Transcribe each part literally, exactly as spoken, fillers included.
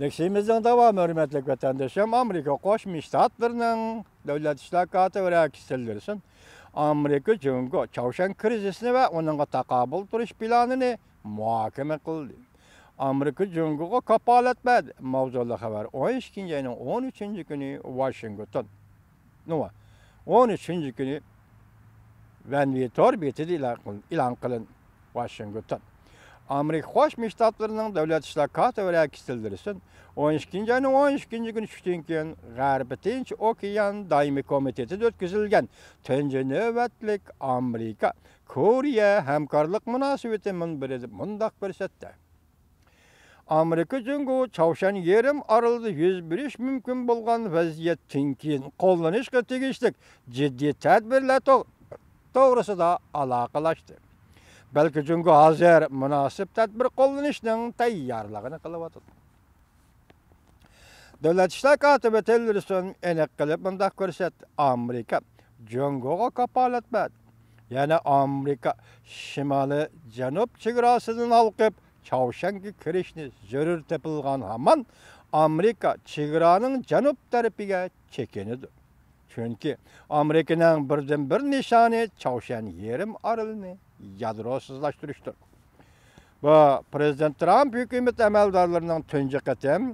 لېكسىيىمىزنىڭ داۋامى، ھۆرمەتلىك ۋەتەندىشىم، ئامېرىكا قوشما شتاتلىرىنىڭ دۆلەت ئىشلار كاتىپى رەكس تىللېرسون ئامېرىكا جۇڭگو چاۋشيەن كرىزىسىنى ۋە ئۇنىڭغا تاقابىل تۇرۇش پىلانىنى مۇھاكىمە قىلدى. ئامېرىكا جۇڭگوغا كاپالەت بەردى. ماۋزۇلۇق خەۋەر ئون ئىككىنچى ئاينىڭ ئون ئۈچىنچى كۈنى ۋاشىنگتون. نوۋا، ئون ئۈچىنچى كۈنى ۋەنۋى تور بېتىدە ئېلان قىلىن-، ئېلان قىلىن. ۋاشىنگتون. ئامېرىكا قوشما شتاتلىرىنىڭ دۆلەت ئىشلار كاتىپى رەكس تىللېرسون ئون ئىككىنچى ئاينىڭ ئون ئىككىنچى كۈنى چۈشتىن كېيىن غەربىي تىنچ ئوكيان دائىمىي كومىتېتىدا ئۆتكۈزۈلگەن تۇنجى نۆۋەتلىك ئامېرىكا كورېيە ھەمكارلىق مۇناسىۋىتى مۇنبىرىدە مۇنداق كۆرسەتتى. ئامېرىكا جۇڭگو چاۋشيەن يېرىم ئارىلىدا يۈز بېرىشى مۇمكىن بولغان ۋەزىيەتتىن كېيىن قوللىنىشقا تېگىشلىك جىددىي تەدبىرلەر توغ-، توغرىسىدا ئالاقىلەشتى. بەلكى جۇڭگو ھازىر مۇناسىپ تەدبىر قوللىنىشنىڭ تەييارلىقىنى قىلىۋاتىدۇ. دۆلەت ئىشلار كاتىپى تىللېرسون ئېنىق قىلىپ مۇنداق كۆرسەتتى: ئامېرىكا جۇڭگوغا كاپالەت بەردى. يەنى ئامېرىكا شىمالىي جەنۇب چېگراسىدىن ھالقىپ، چاۋشيەنگە كىرىشنى زۆرۈر تېپىلغان ھامان ئامېرىكا چېگرانىڭ جەنۇب تەرىپىگە چېكىنىدۇ. چۈنكى ئامېرىكىنىڭ بىردىنبىر نىشانى چاۋشيەن يېرىم ئارىلىنى يادروسىزلاشتۇرۇشتۇر. بۇ پىرېزىدېنت ترامپ ھۆكۈمىتى ئەمەلدارلىرىنىڭ تۇنجى قېتىم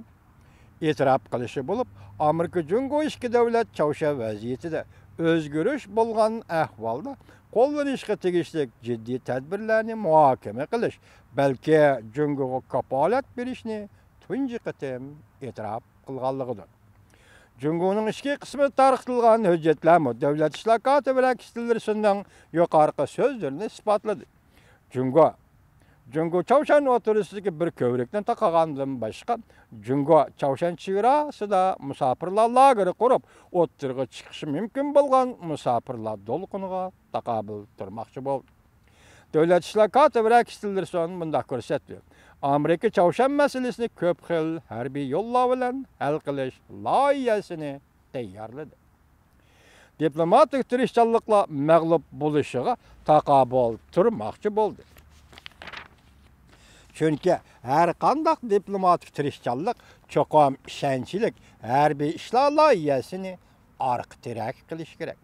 ئېتىراپ قىلىشى بولۇپ، ئامېرىكا جۇڭگو ئىككى دۆلەت چاۋشيەن ۋەزىيىتىدە ئۆزگىرىش بولغان ئەھۋالدا قوللىنىشقا تېگىشلىك جىددىي تەدبىرلەرنى مۇھاكىمە قىلىش، بەلكى جۇڭگوغا كاپالەت بېرىشنى تۇنجى قېتىم ئېتىراپ قىلغانلىقىدۇر. جۇڭگونىڭ ئىچكى قىسمىدا تارقىتىلغان ھۆججەتلەرمۇ دۆلەت ئىشلار كاتىپى رەكس تىللېرسوننىڭ يۇقىرىقى سۆزلىرىنى ئىسپاتلىدى. جۇڭگو، جۇڭگو چاۋشيەن ئوتتۇرىسىدىكى بىر كۆۋرۈكنى تاقىغاندىن باشقا، جۇڭگو چاۋشيەن چېگراسىدا مۇساپىرلار لاگېرى قۇرۇپ، ئوتتۇرىغا چىقىشى مۇمكىن بولغان مۇساپىرلار دولقۇنىغا تاقابىل تۇرماقچى بولدى. دۆلەت ئىشلار كاتىپى رەكس تىللېرسون مۇنداق كۆرسەتتى: ئامېرىكا چاۋشيەن مەسىلىسىنى كۆپ خىل ھەربىي يوللار بىلەن ھەل قىلىش لايىھەسىنى تەييارلىدى. دىپلوماتىك تىرىشچانلىقلار مەغلۇپ بولۇشىغا تاقابىل تۇرماقچى بولدى. چۈنكى ھەر قانداق دىپلوماتىك تىرىشچانلىق چوقۇم ئىشەنچلىك ھەربىي ئىشلار لايىھەسىنى ئارقا تىرەك قىلىشى كېرەك.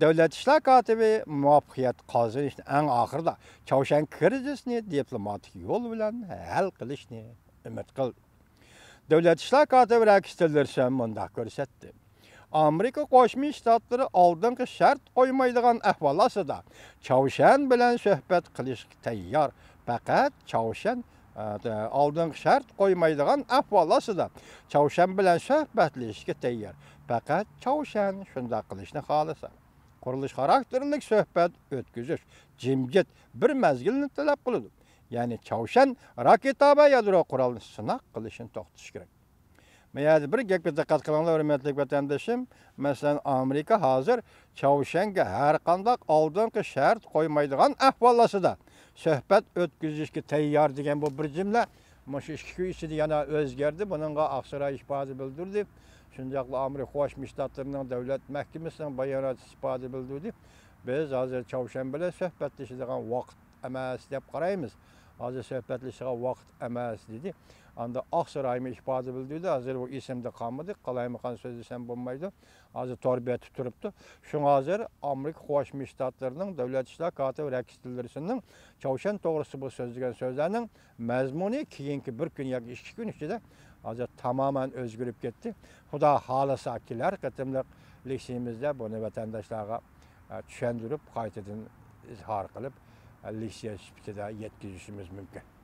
دۆلەت ئىشلار كاتىپى مۇۋەپپەقىيەت قازىنىشنى ئەڭ ئاخىرىدا چاۋشيەن كىرىزىسىنى دىپلوماتىك يول بىلەن ھەل قىلىشنى ئۈمىد قىلدى. دۆلەت ئىشلار كاتىپى رەكس تىللېرسون مۇنداق كۆرسەتتى: ئامېرىكا قوشما شتاتلىرى ئالدىنقى شەرت قويمايدىغان ئەھۋال ئاستىدا چاۋشيەن بىلەن سۆھبەت قىلىشقا تەييار. پەقەت چاۋشيەن، ئە، ئالدىنقى شەرت قويمايدىغان ئەھۋال ئاستىدا چاۋشيەن بىلەن سۆھبەتلىشىشكە تەييار. پەقەت چاۋشيەن شۇنداق قىلىشنى خالىسا. قۇرۇلۇش خاراكتېرلىك سۆھبەت ئۆتكۈزۈش جىمجىت بىر مەزگىلنى تەلەپ قىلىدۇ. يەنى چاۋشيەن راكېتا ۋە يادرو قورالنى سىناق قىلىشنى توختىتىشى كېرەك. مەن يەنە بىر گەپكە دىققەت قىلىڭلار، ھۆرمەتلىك ۋەتەندىشىم. مەسىلەن، ئامېرىكا ھازىر چاۋشيەنگە ھەر قانداق ئالدىنقى شەرت قويمايدىغان ئەھۋال ئاستىدا سۆھبەت ئۆتكۈزۈشكە تەييار دېگەن بۇ بىر جۈملە مۇشۇ ئىككى كۈن ئىچىدە يەنە ئۆزگەردى. بۇنىڭغا ئاقساراي ئىپادە بىلدۈردى. شۇنداقلا ئامېرىكا قوشما شتاتلىرىنىڭ دۆلەت مەھكىمىسىنىڭ باياناتى ئىپادە بىلدۈردى. بىز ھازىر چاۋشيەن بىلەن سۆھبەتلىشىدىغان ۋاقىت ئەمەس دەپ قارايمىز. ھازىر سۆھبەتلىشىدىغان ۋاقىت ئەمەس، دېدى. ئاندا ئاقسارايمۇ ئىپادە بىلدۈردى. ھازىر بۇ ئېسىمدە قالمىدى. قالايمىقان سۆزلىسەم بولمايدۇ. ھازىر تور بېتى تۇرۇپتۇ. شۇڭا ھازىر ئامېرىكا قوشما شتاتلىرىنىڭ دۆلەت ئىشلار كاتىپى رەكس تىللېرسوننىڭ چاۋشيەن توغرىسىدا بۇ سۆزلىگەن سۆزلەرنىڭ مەزمۇنى كېيىنكى بىر كۈن ياكى ئىككى كۈن ئىچىدە ھازىر تامامەن ئۆزگىرىپ كەتتى. خۇدا خالىسا، كېلەر قېتىملىق لېكسىيىمىزدە بۇنى ۋەتەنداشلارغا، ئە، چۈشەندۈرۈپ، قايتىدىن ئىزھار قىلىپ، ئە، لېكسىيە سۈپىتىدە يەتكۈزۈشىمىز مۇمكىن.